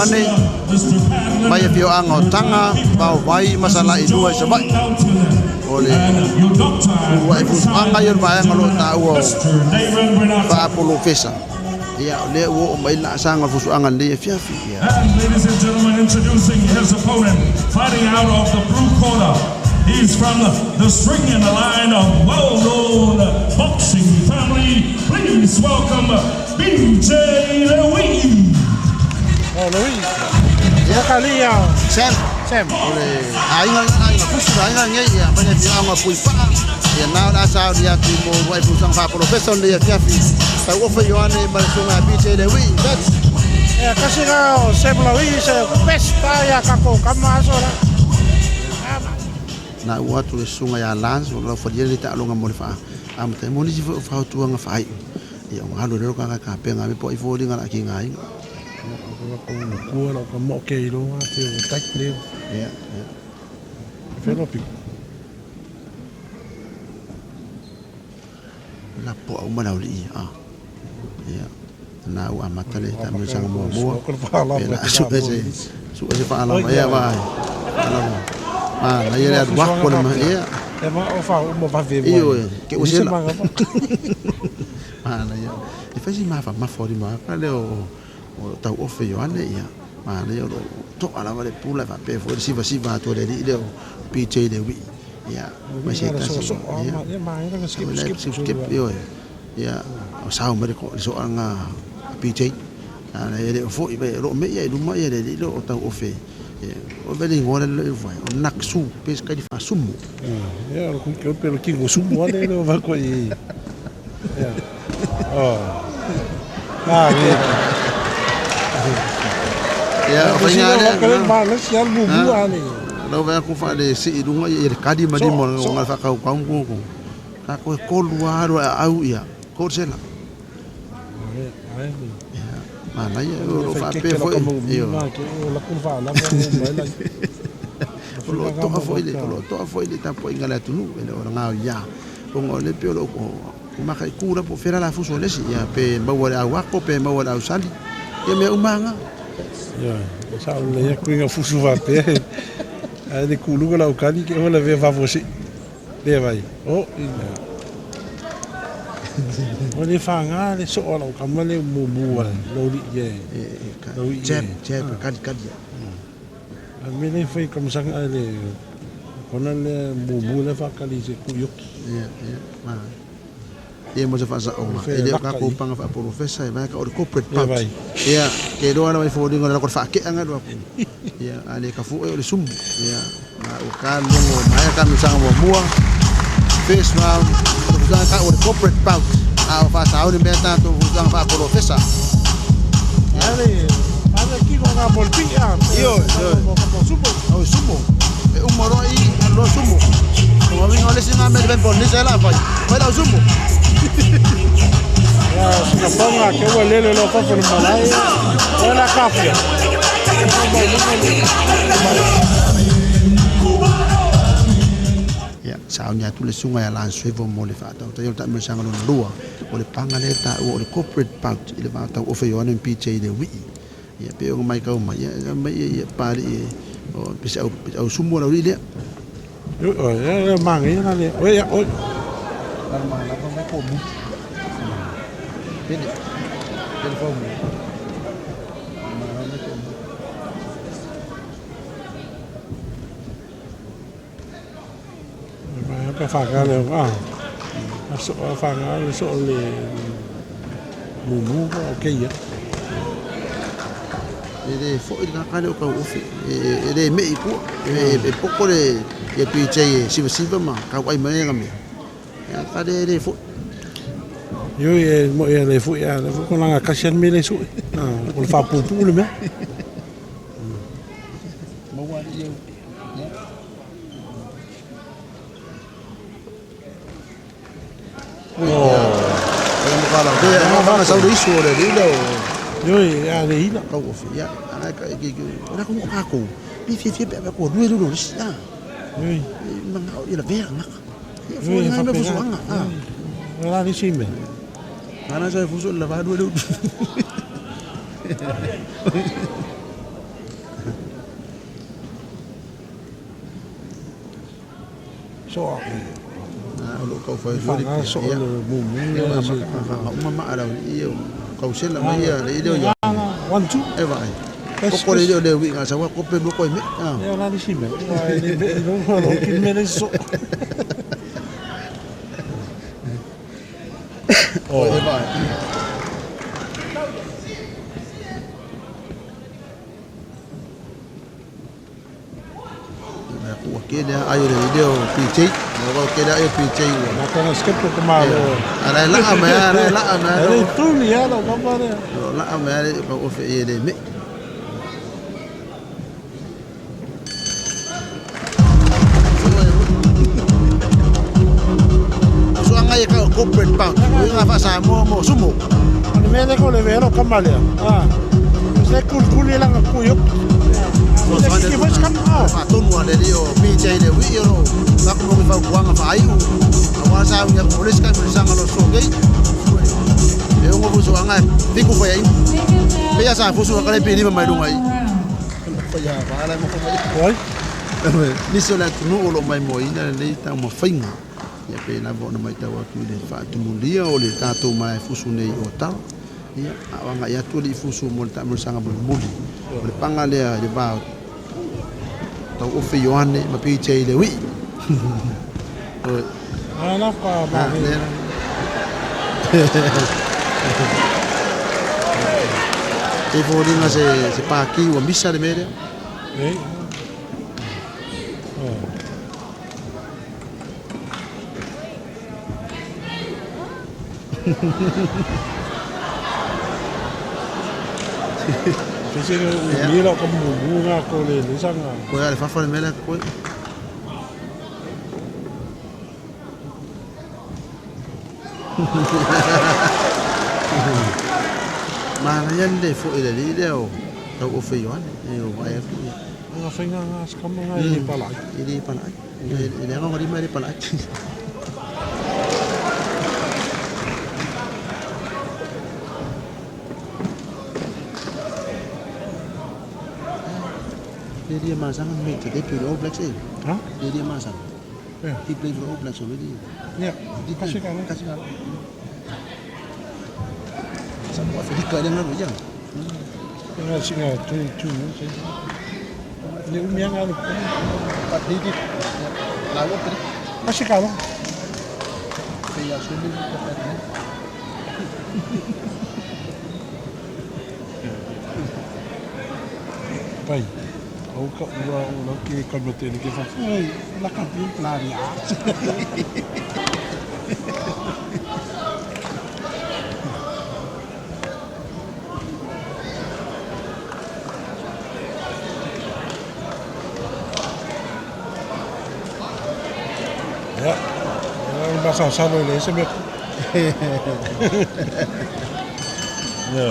Ioane mai afioaga o Taga, Vaovai ma Salailua i Savaii. O le uluai fusuaga ia o le vaega o lo o taua o faapolofesa. Ia, o lea ua oo mai le laasaga o le fusuaga i lenei afiafi. Ia. And ladies and gentlemen, introducing his opponent, fighting out of the blue corner. He's from the string and the line of well-known boxing family. Please welcome BJ Louis. Oh, Louis. Ia. Kalia. Sam. Sam. O le aiga aiga fusu le aiga lenei, ia, mai le afioaga o Puipaa. Ia na o le a sauni atu mo uluai fusuaga faapolofesa o lenei afiafi. Tauofa Ioane ma le susuga ia BJ Lewi. Bet. Ia, kasi na o Sam Louis se best pa ia kako kama aso la. Na ua atu le susuga ia Lance o lau falia le taaloga mo le faa amata ai mo nisi foi o fautuaga faaiu. Ia o galu lelo kaka kapega me po ai foliga la ki ngaiga. Kua lau ka mo ke i longa te o tai le. Ia, ia. Felo pi. La po au ma lau li a. Ia. Na ua amata le taamilosaga muamua. Pe la sue se sue se faalama ia vai. Alama. Ma na ia le alu ako le ma ia. E ma o fa o mo vave mo. Io e ke o sela. Ma na ia. E fai si mafa mafa o lima ka le o o tau ofe Ioane ia. Ma na ia o to'a lava le pula e faapea foi le sivasiva atu a le alii lea o PJ Lewi. Ia, ma se tasi. Ia, skip skip ioe. Ia, o sao mai le soaga a PJ. A e le o foi mai, o lo o mei i luma ia le alii lea o tau ofe. O le igoa le leo vai, o Naksu, pe se kali faasumu. Ia, o le pe le kingo sumu ale le o vai koe i. Ia. Oh. Ah, ia. Ia, o fainga lea. Ka le ma le si al mumu ale. Lau vai aku fa le si i lunga ia le kali ma limo o ngā whakau kau koko. Ka koe kolu a aru a au ia. Ko sela. Ia, manaia o lo faapea foi. Io. O lo toa foi le, o lo toa foi le tapuaiga a le atunuu e le o ngao ia. Ona o le pe o lo o maka i kula po fela la fusu o lesi ia pe maua le au ako pe maua le au sali. Ia mea uma nga. Ia, sa o le ia kuinga fusu faapea. Ai le kuluga lau kali ke ola ve vavo si. Le vai. O, ina. O le whanga le so lau kama le mumu a lo li ye. Lo i. Jab, jab, kali kali. A me le fai kamasanga le kona le mumu le whakali se kuyoki. Ia, ia. Ma. Ia mo se faasaoga. E le o kākou paga faapolofesa e vae ka o le corporate bout. Ia, ke iloa lava i foliga o le lako le faake'aga alu aku. Ia, a le kafu'e o le sumu. Ia, ma ua ka logo maea taamilosaga muamua. First round, o le fusuaga ta'u o le corporate bout. A o faasaoni mea tatou fusuaga faapolofesa. Ale, ale kiko nga molpi a. Ioe, ioe. O sumo. E uma loa i alu loa sumo. O uiga o le isi lena mea le Polynesia la fai. Fai lau sumo. Ya, sikaponga ke ua lele lo fafo le malae. O la kafia. Ia, sauni atu le susuga ia Lance Swivel mo le faatautaia o le taamilosaga lona lua o le paga lea e taua o le corporate bout i le va tauofe Ioane ma PJ Lewii. Ia, pei ona matau mai, ia, mai ia, ia Papalii e, o, pe se au, pe se au sumu o le aualii lea. O, e, e manaia la le, oi, oi. Lalo malava mai ko mu. Pele, pele fau mu. Malava mai ko mu. Ka whanga le, ah, a so, a whanga le so le mumu o keia. E le foi le kaka le o kau ofe. E le mei kua. E poko le ia PJ e sivasiva ma kau ai mai nga mea. Ia ka le le foi. Io e mo e le foi a le ko langa kasi an me le sui. Ah, o le whapupu le mea. Maua ali iau. Ioe, a le ila. Kau ofe, ia, ana ka ke ke. Ora ko ka ko. Pi fie fie pe ko rue rue rue si. Ah. Ioe. Manga o ila vera maka. Ia fo ngai me fusu anga. Ah. Ora ni sime. Ana sa fusu la va rue rue. So O loo taufai foi le Faga so ia le mumu le se faga uma maa le aualii ia kausela mai ia le ile o Ioane. 1 2 E vaai. Koko le ile o le uiga sa ua kope mo koe me. Ia la nisi mea. Ua e le me i lo lo ki me le so. O e vaai. Ua kele ai o le ile o PJ. Ua kele ai o PJ ua. Na kana skip ko malo. Ala laa mai, ala laa mai. Ele tuli ala ka pare. Laa mai ale ka ofe e le me. Suanga e ka corporate pound. Ua fa sa mo mo sumo. Ani me le ko le vero kamalea. Ah. Se kul kul ela nga kuyo. Se ki voice kam ah. Fa tonu ale le o PJ le wi o la ko mo fa kuanga fa ai u. Awa sa u ya ko le ska mo sanga lo so gei. E o ngo suanga fiku fa ai. Pe ya sa fusu ka le pe ni mai lunga ai. Fa ya va la mo fa mai. Oi. Nisi o le atunuu o loo maimoaina lenei taumafaiga ia pe lava ona maitau atu i le faatumulia o le tatou malaefusu nei o tala ia a o agai atu alii fusu mo le taamailosaga mulimuli o le paga lea i le va o tauofe Ioane ma PJ le uii. Ala pa ma. E foliga se paki ua misa le mea lea. Eh. Fese o mira ka mumu nga ko le le sanga. Koe ale fafa le mea lea koe. Manaia le fo'i le alii lea o tauofe Ioane e o vaai atu ia. Nga whainga ngā skama ngā i palai. E le palai. E le aga lima e le palai. Lelia Masanga made the debut in All Blacks, eh? Ha? Lelia Masanga. Yeah. He played for All Blacks already. Yeah. Kasi ka Kasi ka. Sa mo Afrika le ngalo ya. Nga singa 22 minutes. Le umia ngā le. But he did. La wo pre. Kasi ka lo. Pe ya so ni ko pa ni. Pai. Au ka ua o lau ke kamate ni ke whawha. Oi, la ka pi plari a. Ja. Ja, basa salo le se me. Ja.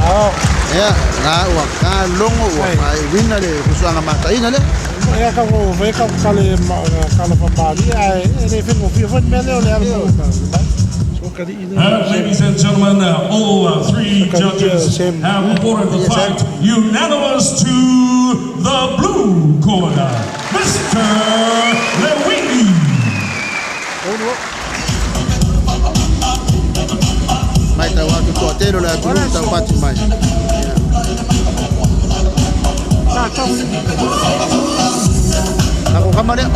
Ah, Ya, la ua ka longo ua ka wina le fusuanga mataina le. Ia ka ko ve ka kale kala pa mali ai e le fengo fia fo mele o le ala mo ka. So ka di ina. Ladies and gentlemen, all three judges have awarded the fight unanimous to the blue corner, Mr. Lewini. Mai tau atu toa tele o le atunuu taupati mai. Na tau. Ako kama lea.